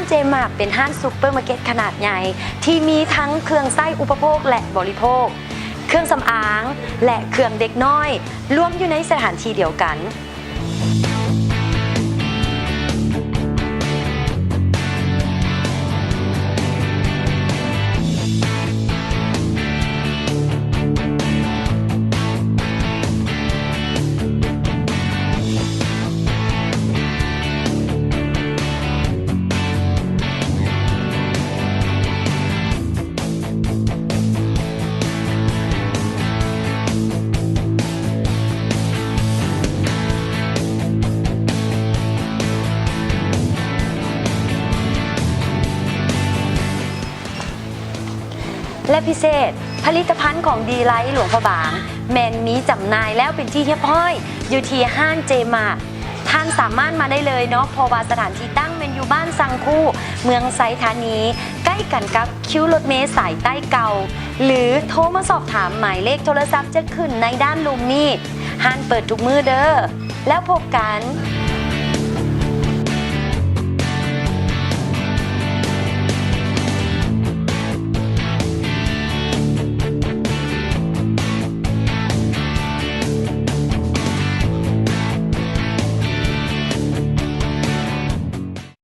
ເຈມາກ ເປັນຮ້ານຊຸບເປີມາເກັດຂະໜາດໃຫຍ່ ທີ່ມີທັງເຄື່ອງໃຊ້ອຸປະໂພກ ແລະ ບໍລິໂພກ, ເຄື່ອງສຳອາງ ແລະ ເຄື່ອງເດັກນ້ອຍ ລວມຢູ່ໃນສະຖານທີ່ດຽວກັນ. ແລະ ພິເສດ, ຜະລິດຕະພັນຂອງດີໄລຫຼວງພະບາງ ແມ່ນມີຈຳໜ່າຍແລ້ວເປັນທີ່ຮຽບຮ້ອຍ ຢູ່ທີ່ຮ້ານເຈມາກ. ທ່ານສາມາດມາໄດ້ເລີຍເນາະ ເພາະວ່າສະຖານທີ່ຕັ້ງແມ່ນຢູ່ບ້ານສັງຄູ ເມືອງໄຊທານີ ໃກ້ກັນກັບຄິວລົດເມສາຍໃຕ້ເກົ່າ ຫຼື ໂທມາສອບຖາມໝາຍເລກໂທລະສັບຈະຂຶ້ນໃນດ້ານລຸ່ມນີ້. ຮ້ານເປີດທຸກມື້ເດີ້. ແລ້ວພົບກັນ.